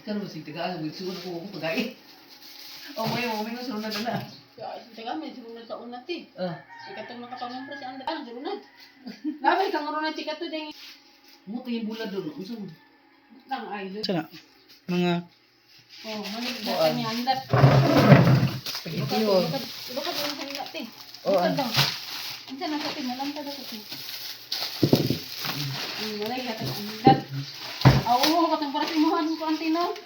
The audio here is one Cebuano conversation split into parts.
Ikaw naman sige tagaan, magsuon ako ako pagkain. Oh, may mo may sunod na na. Taga may sunod sa una ti. Ah, Ikatong nakapangumpra si Andres. Ano, sunod? Labay kang runad si Kato ding. mo kayong bulad doon. Unsa mo? Tang idol. Sana mga Oh, manig na ni Andres. Spaghetti yun. Baka doon sa nila ti. Oh, Bukod ah. daw. Unsa na sa ti malam ta daw ti. Wala yung gatag Andres. Ah, oo, katong para sa imuhan ko anti no.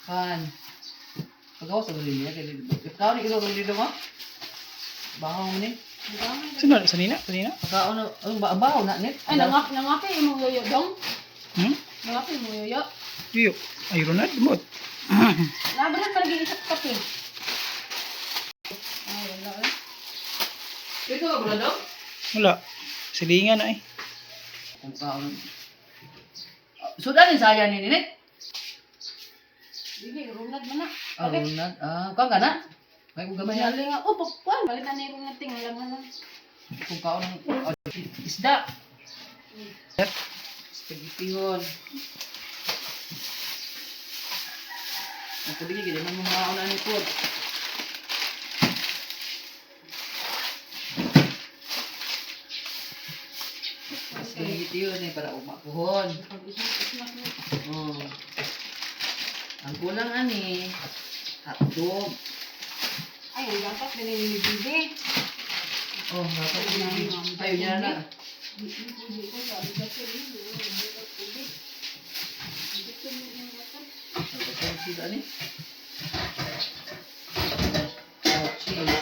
Kan. Pagawa sa ulo niya kay ikaw ni ikaw ulo mo. Bahaw mo ni. Sino sa nina? Sa nina? Pagkaon na ang ba bahaw na nit. Ay, nangapay imong yoyo dong. Hmm? Nangapay imong yoyo. Yuyo. Ay runad mo. Labanan pa lagi isang kape. Ay, wala eh. Ito ka bulad dong? Wala. Silingan na eh. Kung kaon. Sudan ni saya ni nit. Dili, runad man na. Ah, runad. Ah, kuan ka na? May kung gamay ha. Dali nga. Oh, pagkuan. Balik na ni runad ting. Wala man na. Kung kaon ng ah, isda. Spaghetti hon. Ang kulig gid man mo maon ani pod. Spaghetti yun eh, para umakuhon. Pag-ismak mo. Oh. Ang kulang ani, hotdog. Ay, ang gatas din ni Bibi. Oh, dapat Ayaw niya na. Cheese ani? Oh, cheese.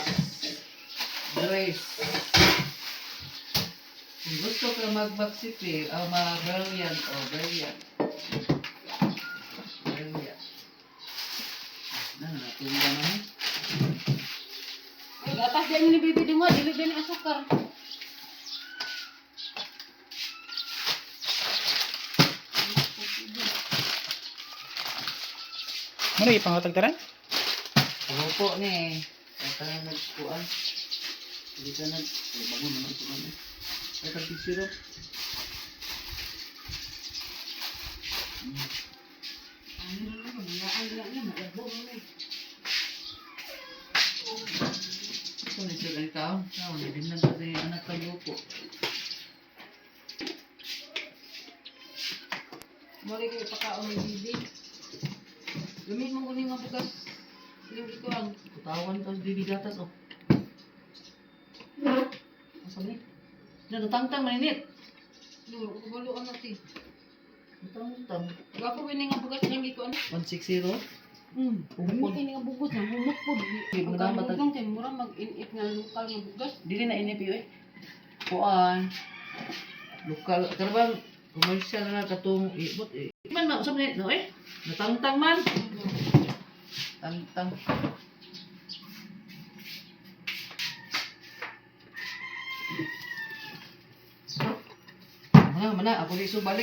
Grace. Kung gusto ka magbaksipi, oh, mag-brilliant, oh, brilliant. Brilliant. Na, natulog na eh. Ay, gatas din ni Bibi di mo. Dili din ang asukar. Ano yung pangatagtaran? Opo ni. Kaya ka na nagkuan. Hindi ka nag... Ay, bago naman ito man eh. Ay, kag-picture oh. Ito ni sir ay taon. Taon, hindi na kasi anak ka lupo. Mali kayo pakaon ni Bibi. Gamit mo kunin nga bugas. Yung ikuan. Kutawan ka sa bibi gatas oh. Asa ni? Natatangtang maninit. No, kabalo na ti. Natangtang. Gwapo kini nga bugas yung ikuan. 160. Gamit kini nga bugas na humot po. Hindi Ang mo na matag- kalugang kay mura mag-init nga lokal nga bugas. Dili na inip eh. Kuan. Lokal karban commercial na katong ibot eh. Man ma usab ni no eh. Natangtang man. Tangtang. Mana mana ako di balik.